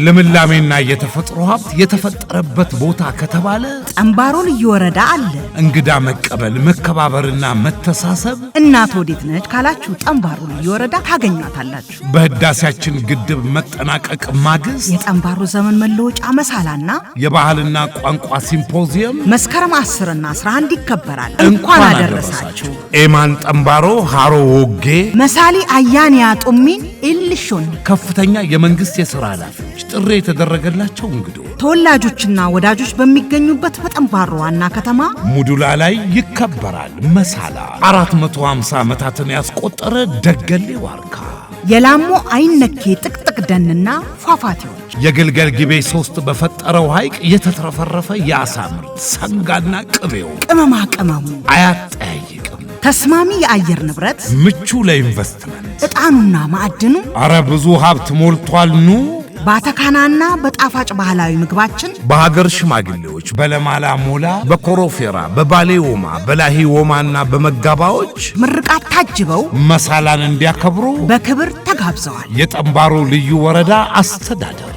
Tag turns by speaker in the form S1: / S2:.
S1: ልምላሜና የተፈጥሮ ሀብት የተፈጠረበት ቦታ ከተባለ
S2: ጠንባሮ ልዩ ወረዳ አለ።
S1: እንግዳ መቀበል፣ መከባበርና መተሳሰብ
S2: እናት ወዴት ነች ካላችሁ ጠንባሮ ልዩ ወረዳ ታገኟታላችሁ።
S1: በህዳሴያችን ግድብ መጠናቀቅ ማግስት
S2: የጠንባሮ ዘመን መለወጫ መሳላና
S1: የባህልና ቋንቋ ሲምፖዚየም
S2: መስከረም 10 እና 11 ይከበራል። እንኳን አደረሳችሁ።
S1: ኤማን ጠንባሮ ሃሮ ወጌ
S2: መሳሊ አያንያ ጡሚን ኢልሾን
S1: ከፍተኛ የመንግስት የሥራ ኃላፊዎች፣ ጥሪ የተደረገላቸው እንግዶች
S2: ተወላጆችና ወዳጆች በሚገኙበት በጠንባሮ ዋና ከተማ
S1: ሙዱላ ላይ ይከበራል። መሳላ 450 ዓመታትን ያስቆጠረ ደገሌ ዋርካ፣
S2: የላሞ አይነኬ ጥቅጥቅ ደንና ፏፏቴዎች፣
S1: የግልገል ጊቤ 3 በፈጠረው ሐይቅ የተትረፈረፈ የአሳ ምርት፣ ሰንጋና ቅቤው፣
S2: ቅመማ ቅመሙ
S1: አያጠያይቅም።
S2: ተስማሚ የአየር ንብረት፣
S1: ምቹ ለኢንቨስትመንት፣
S2: ዕጣኑና ማዕድኑ፣
S1: አረ ብዙ ሀብት ሞልቷል። ኑ
S2: በአተካናና በጣፋጭ ባህላዊ ምግባችን
S1: በሀገር ሽማግሌዎች በለማላ ሞላ፣ በኮሮፌራ፣ በባሌ ወማ፣ በላሂ ወማና በመጋባዎች
S2: ምርቃት ታጅበው
S1: መሳላን እንዲያከብሩ
S2: በክብር ተጋብዘዋል።
S1: የጠንባሮ ልዩ ወረዳ አስተዳደር